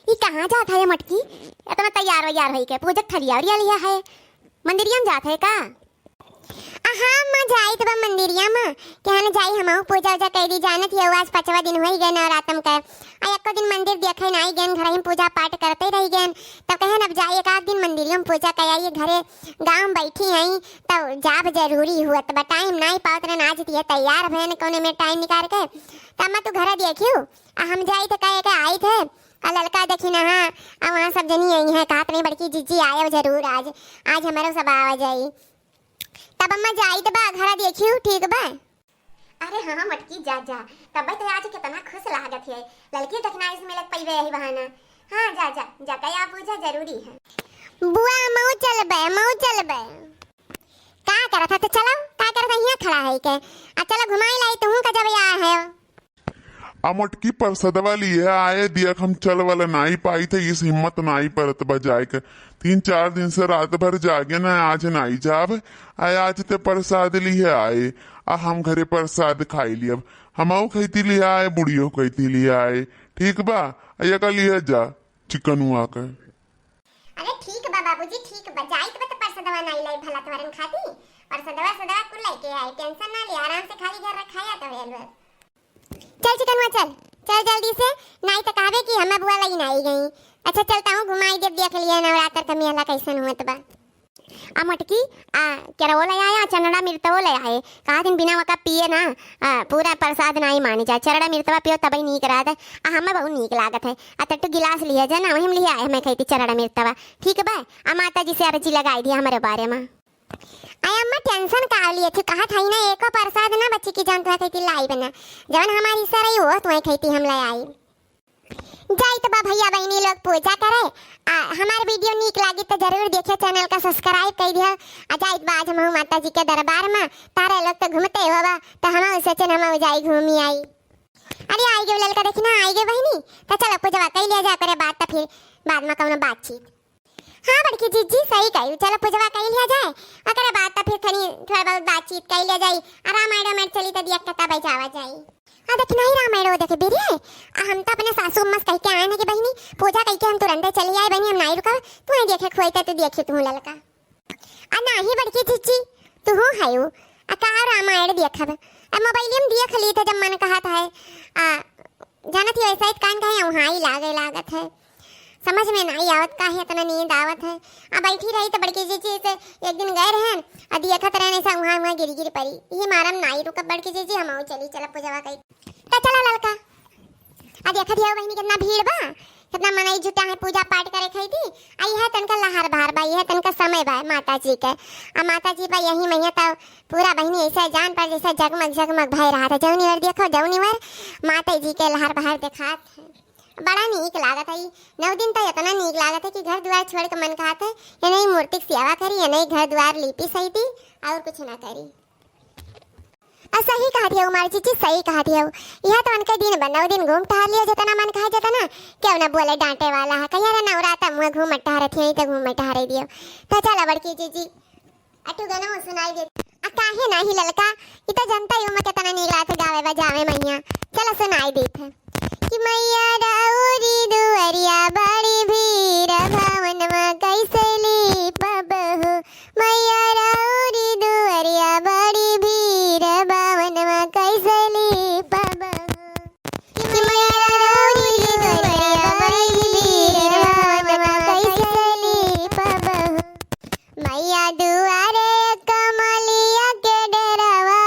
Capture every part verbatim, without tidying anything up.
ई कहाँ जात है ये मटकी? इतना तैयार वैयार होई के पूजा के थरिया उरिया लिया है, मंदिरिया में जात है का? आ हाँ अम्मा, जाइत बा मंदिरिया में, केहन जाई हमहू पूजा उजा कइ दी, जानत ही आज पचवा दिन होई गए नवरातम के। आ एको दिन मंदिर देखे नाई गएन, घर ही पूजा पाठ करते रही गएन। तब कहेन अब जाई एक आध दिन मंदिरिया में पूजा कइ आई, घरे गाँव में बैठी हई, तब जाब जरूरी हुअत बा, टाइम नाई पावत रहन, आज दिए तैयार भएन कौने में टाइम निकाल के। तब अम्मा तू घर देखियो, आ हम जाई थे कहे के आई थे, आ ललका देखी ना, हाँ, आ वहाँ सब जनी आई हैं, कहत रही बड़की जीजी आयब जरूर आज, आज हमारो सब आवा जाई। तब अम्मा जाई तो बा घर देखियो, ठीक बा? अरे हाँ मटकी, जा जा, तब तो आज कितना खुश लागत है, ललकी देखना इस मिलत पइबे यही बहाना। हाँ जा जा जा, कया पूजा जरूरी है। बुआ मऊ चलबे, मऊ चलबे। का करत है तो चलो, का करत है यहाँ खड़ा है के? आ चलो घुमाई लाई तुहूँ का जब यहाँ है। आ मोटकी परसदवा लिए आए दिया, हम चल वाला नाई पाई थे, इस हिम्मत नाई परत बा जाए के। तीन चार दिन से रात भर जागे ना, आज नाई जाब। आ आज ते परसाद लिए आए, आ हम घरे परसाद खाई लियब। हमहू खैती लिए आए, बुढ़ियो खैती लिए आए, ठीक बा? आ ये का लिए जा चिकनुआ के। अरे ठीक बा बाबूजी, ठीक बा, जाइत बा त परसदवा नाई लाई भला तोहरन खाती, परसदवा सदवा कुल लेके आई, टेंशन ना ले, आराम से खाली घर रखाया तो है लोग। चल चिकनुआ चल, चल जल्दी से, नाई तो कहबे कि हमें बुआ लई नाई गई। अच्छा चलता हूँ घुमाई देब, देख लिया नवरात्र का मेला कैसन हुआ बा। आ मटकी, आ केरवो ले आए, आ चनड़ा मिर्तवो ले आए। कहा दिन बिना वका पिए ना, आ, पूरा प्रसाद नाई मानी जा। चरड़ा मिर्तवा पियो तबई नीक रहत है। आ हमें बहुत नीक लागत है। आ तट्टू गिलास लिया जा ना, वही हम लिया आए, हमें खाई थी चरड़ा मिर्तवा। ठीक बा, आ माता जी से अर्जी लगाई दिया हमारे बारे में। आय अम्मा टेंशन का लिए थी, कहा था ना एको प्रसाद ना बच्ची की जान तो खाई थी लाई बना। जवन हमारी हिस्सा रही वो तुम्हें खाई थी हम ले आई। जाइत बा भैया बहिनी लोग पूजा करे। आ हमार वीडियो नीक लागी तो जरूर देखियो, चैनल का सब्सक्राइब कर दियो। आ जाइत बा आज हमहू माता जी के दरबार में, तारे लोग तो घूमते होबा, तो हम सोचन हम जाई घूमी आई। अरे आई गए ललका, देखी ना आई गए बहिनी, तो चलो पूजवा कर लिया जाए, करे बात तो फिर बाद में कौनो बातचीत। हाँ बड़की जीजी सही कही, चलो पूजवा कर लिया जाए, ओकरे बाद तो फिर थनी थोड़ा बहुत बातचीत कर लिया जाए। आ रामायण वामायण चली तो दिया कता बजावा जाए। हाँ देख नहीं रामायण वो देखे बेरी है। आ हम तो अपने सासू अम्मा से कह के आए ना कि बहिनी पूजा कह के हम तुरंते चली आए बहिनी, हम नहीं रुकब, तू नहीं देखे खोई तो तू देखी तू ललका। आ नाही बड़की जीजी, तू हो है आ का रामायण देखब? आ मोबाइल में देख ली तो जब मन कहत है। आ जानत ही ऐसा ही कान कहे वहाँ ही लागे लागत है, समझ में नहीं आवत काहे इतना नींद आवत है। आ बैठी रही तो बड़की जीजी से एक दिन गए रहन, आ देखत रहन ऐसा वहाँ वहाँ गिर गिर पड़ी, ये मारम नाई रुकब बड़की जीजी, हम चली चला पूजवा कई। तो चला ललका। आ देखत हियो बहिनी कितना भीड़ बा, कितना मनई जुटा है पूजा पाठ करे खाई थी। आ यह तनका लहर बहार बा, यह तनका समय बा माता जी के। आ माता जी बा यही मैया तब पूरा बहिनी ऐसा जान पर जैसा जगमग जगमग भय रहा था। जौनी ओर देखो जौनी ओर माता जी के लहर बहार दिखात है। बड़ा नीक लागत है ई नौ दिन तो इतना नीक लागत है कि घर द्वार छोड़ के मन कहत है ये नहीं मूर्ति की सेवा करी, ये नहीं घर द्वार लीपी सही दी और कुछ ना करी। आ सही कहत हियो मार जीजी, सही कहत हियो। यह तो उनके दिन बा, नौ दिन घूम टहर लियो, जितना मन कहे जितना, क्यों ना बोले डांटे वाला है। कहिया रे नवराता मुँह घूम टहरत हियो, तो घूम टहरे दियो। तो चला बड़की जीजी, अटू गाना वो सुनाई दे। आ काहे नाही ललका, इ तो जनता ही उमा कितना नीक लागत है गावे बजावे मैया। चला सुनाई देत है। कि मैया राउरी दुआरिया बड़ी भीड़ भवनवा कैसे लीपब हो। मैया राउरी दुआरिया बड़ी भीड़ भवनवा कैसे लीपब हो। कि मैया राउरी दुआरिया बड़ी भीड़ भवनवा कैसे लीपब हो। मैया दुआरे कमलिया के डेरवा,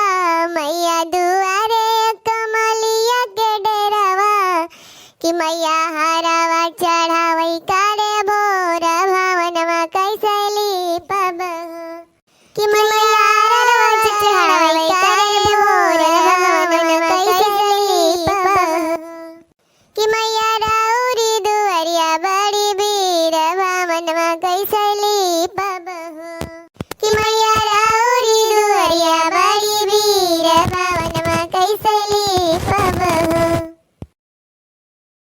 मैया दुआरे कमलिया के डेरवा, कि मैया